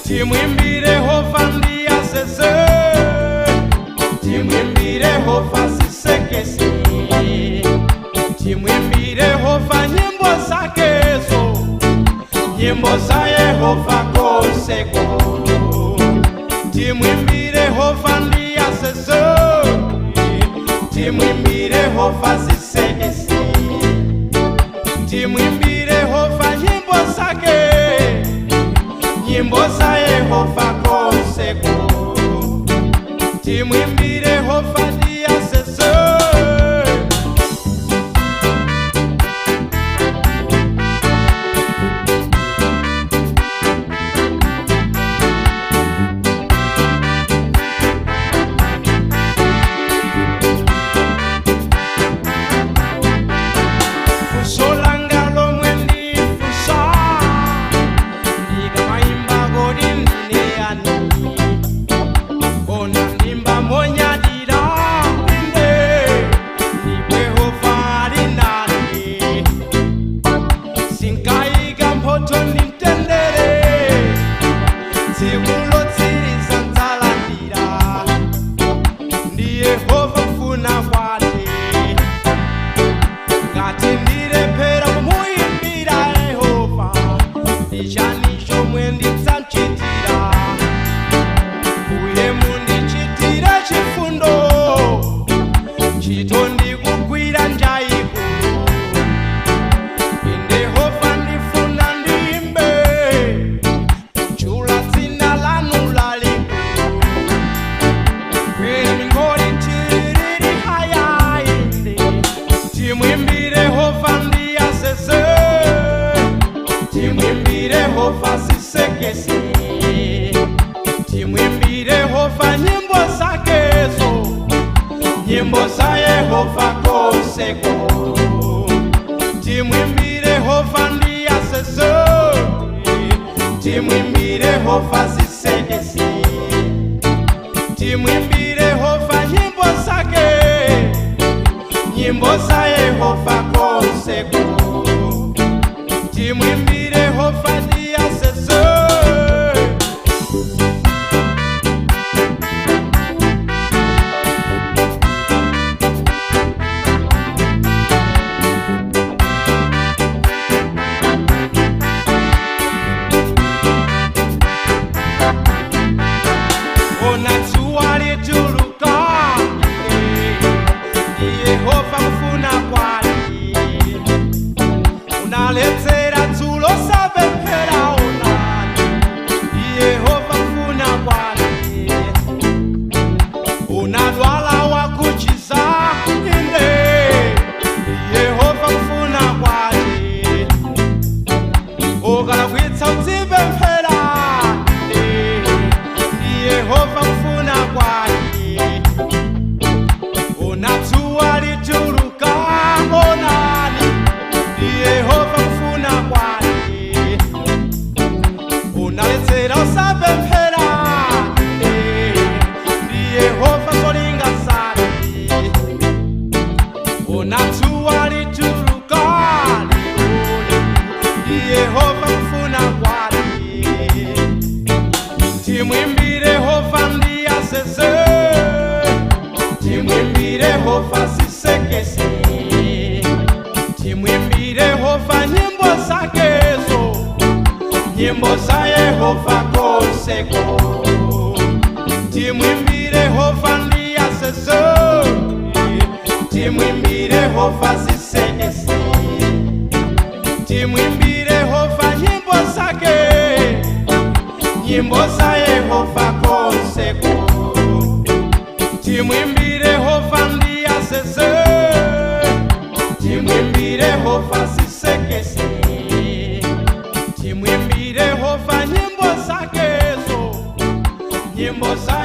Timwimbire Hova ndiyasese, timwimbire Hova sisekesi, timwimbire Hova nyimbo zakezo, nyimbo za Yehova koseko. Timwimbire Hova ndiyasese, timwimbire Hova sisekesi, timwimbire Hova nyimbo zake, nyimbo za Yehova koseko. Timwimbire Hova ndiyasese. Timwimbire Hova ndiyasese, timwimbire Hova sisekesi, timwimbire Hova nyimbo zakezo, nyimbo za Yehova koseko. Timwimbire Hova ndiyasese, timwimbire Hova sisekesi, timwimbire Hova nyimbo zake, nyimbo za Yehova koseko. Timwimbire Hova ndiyasese. Ona zuwa lituluka, Yehova kufuna kwali, unaletsera dzulo sapemphera onani, Yehova kufuna kwali, unadwala wakuchiza inde, Yehova kufuna kwali, ukalakwitsa udzipemphera, Yehova kufuna kwali, unatsuwa lituluka onani, Yehova kufuna kwali, unaletsera usapemphera, Yehova solinga zali, unatsuwa lituluka, Yehova kufuna Nyimbo za Yehova konseko. Timwimbire Yehova ndiyaseso, timwimbire Yehova zisekese, timwimbire Yehova nyimbo zake, nyimbo za Yehova konseko. Timwimbire Yehova ndiyasese, timwimbire Yehova zisekese, timwimbire Yehova nyimbo zakezo, nyimbo za